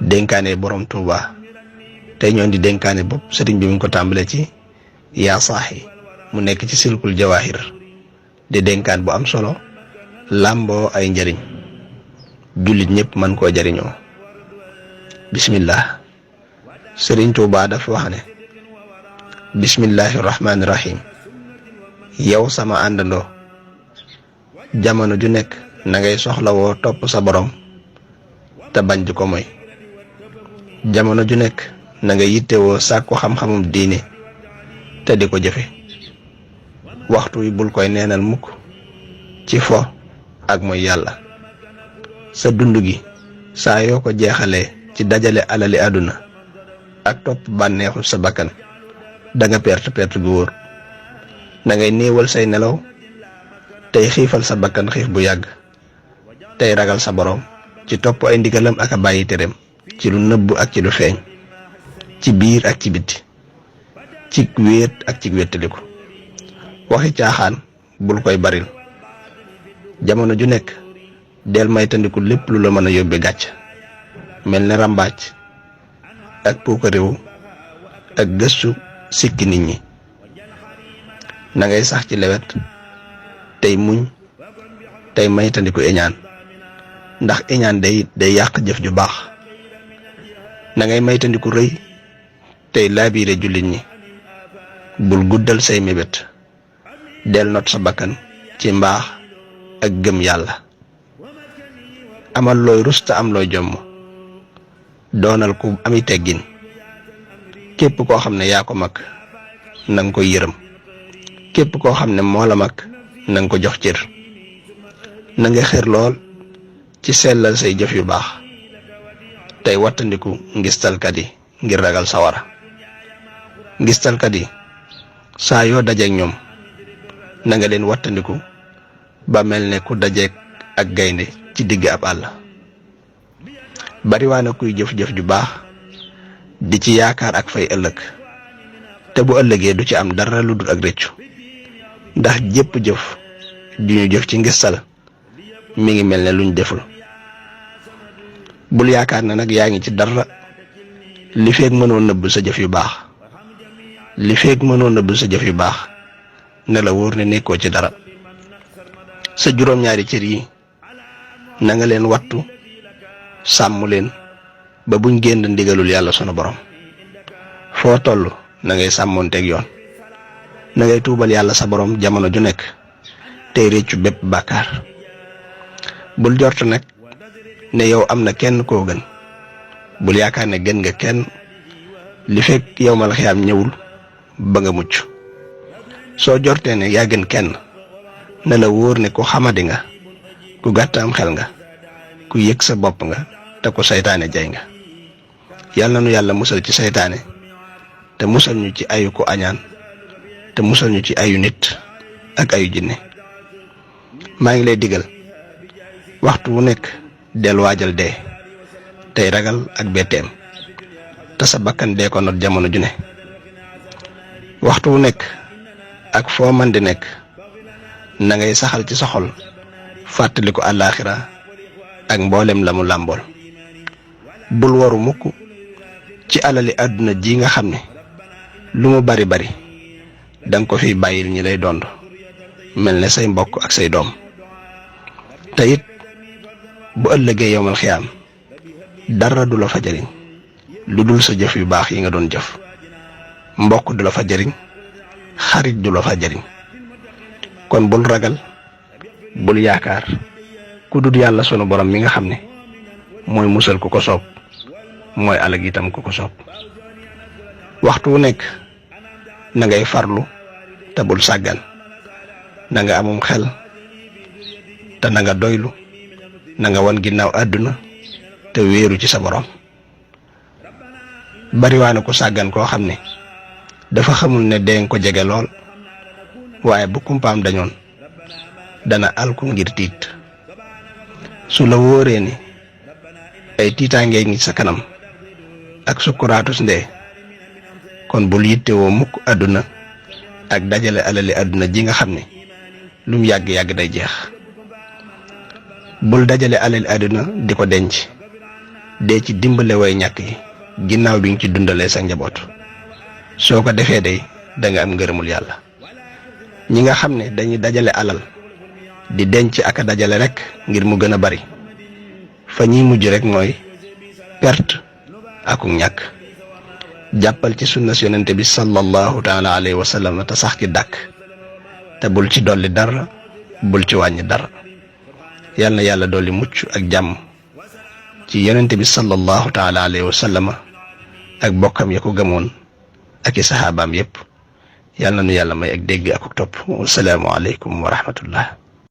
dénkaane borom Tuuba tey ñoon di dénkaane bopp sëriñ bi mu ko tàmbale ci yaa saaxi mu nekk ci silkul jawaahir di dénkaan bu am solo làmboo ay njariñ jullit ñëpp mën koo jariñoo. bismillah. sëriñ Tuuba dafa wax ne bismillahi rahmaani rahim. yow sama àndandoo jamono ju nekk na ngay soxlawoo topp sa borom te bañ di ko moy. jamono ju nekk na nga yittewoo sàkku xam-xamum diine te di ko jëfe. waxtu wi bul koy neenal mukk ci fo ak mooy yàlla. sa dund gi saa yoo ko jeexalee ci dajale alali àdduna ak topp bànneexu sa bakkan da nga perte gu wóor. na ngay néewal say nelaw tey xiifal sa bakkan xiif bu yàgg tey ragal sa borom ci topp ay ndigalam ak a bàyyi tereem ci lu nëbb ak ci lu feeñ, ci biir ak ci biti, ci wéet ak ci wéttaliku. waxi caaxaan bul koy baril. jamono ju nekk del maytandiku lépp lu la mën a yóbbe gàcc mel ne ràmbaaj ak puukaréewu ak gëstu sikki nit ñi. na ngay sax ci lewet tey muñ tey maytandiku iñaan ndax iñaan day yàq jëf ju baax. na ngay maytandiku rëy tey laabiire jullit ñi. bul guddal say mébét del not sa bakkan ci mbaax ak gëm yàlla. amal looy rusta am looy jomm doonal ku ami teggin. képp koo xam ne yaa ko mag na nga koy yërëm. képp koo xam ne moo la mag na nga ko jox cër. na nga xër lool ci sellal say jëf yu baax tey wattandiku ngistalkat yi ngir ragal sawara. ngistalkat yi saa yoo dajeek ñoom na nga leen wattandiku ba mel ne ku dajeek ak gaynde ci digg ab àll. bariwaana kuy jëf-jëf ju baax di ci yaakaar ak fay ëllëg te bu ëllëgee du ci am dara lu dul ak rëccu. ndax jépp jëf ju ñu jëf ci ngistal mi ngi mel ne luñ deful. bul yaakaar na nag yaa ngi ci dara li feeg mënoo nëbb sa jëf yu baax. li feeg mënoo nëbb sa jëf yu baax ne la wóor ne nekkoo ci dara. sa juróom-ñaari cër yi na nga leen wattu sàmm leen ba buñ génn ndigalul yàlla sunu borom. foo toll na ngay sàmmoonteeg yoon. na ngay tuubal yàlla sa borom jamono ju nekk tey réccu bépp bàkkaar. bul jort nag ne yow am na kenn koo gën. bul yaakaar ne gën nga kenn li fekk yow mal xiyaam ñëwul ba nga mucc. soo jortee ne yaa gën kenn na la wóor ne ku xamadi nga, ku gàtt am xel nga, ku yëg sa bopp nga te ku saytaane jay nga. yàlla na nu yàlla musal ci saytaane te musal ñu ci ayu ku añaan te musal ñu ci ayu nit ak ayu jinne. maa ngi lay digal waxtu wu nekk del waajal dee tey ragal ak betteem te sa bakkan dee ko not jamono ju ne. waxtu wu nekk ak foo man di nekk na ngay saxal ci sa xol fàttaliku àllaaxira ak mboolem la mu làmbool. bul waru mukk ci alali àdduna ji nga xam ne lu mu bari bari danga ko fiy bàyyil ñi lay dond mel ne say mbokk ak say doom. te it bu ëllëgee yowmal xiyaam dara du la fa jariñ lu dul sa jëf yu baax yi nga doon jëf. mbokk du la fa jariñ, xarit du la fa jariñ. kon bul ragal bul yaakaar ku dul yàlla sunu borom mi nga xam ne mooy musal ku ko soob mooy alag itam ku ko soob. waxtu wu nekk na ngay farlu te bul sàggan. na nga amum xel te na nga doylu. na nga wan ginnaaw àdduna te wéeru ci sa borom. bariwaana ko sàggan koo xam ne dafa xamul ne dee ko jege lool waaye bu kumpaam dañoon dana alku ngir tiit. su la wóoree ni ay tiitaangee ngi sa kanam ak sukkuraatus ndee kon bul yittewoo mukk àdduna ak dajale alali àdduna ji nga xam ne lum yàgg-yàgg day jeex. bul dajale alali àdduna di ko denc dee ci dimbale way ñàkk yi ginnaaw bi nga ci dundalee sa njaboot soo ko defee day da nga am ngërëmul yàlla. ñi nga xam ne dañuy dajale alal di denc ak a dajale rek ngir mu gën a bari fa ñuy mujj rek mooy perte aku ñàkk. jàppal ci sunna si yonente bi sallallahu taala alayhi wa sallam te sax ci dàkk te bul ci dolli dara bul ci wàññi dara. yal na yàlla dolli mucc ak jàmm ci yonente bi sallallahu taala alayhi wa sallam ak bokkam ya ko gëmoon ak i saxaabaam yépp. yal na nu yàlla may ak dégg ak topp. wasalaamu aleykum wa rahmatullah.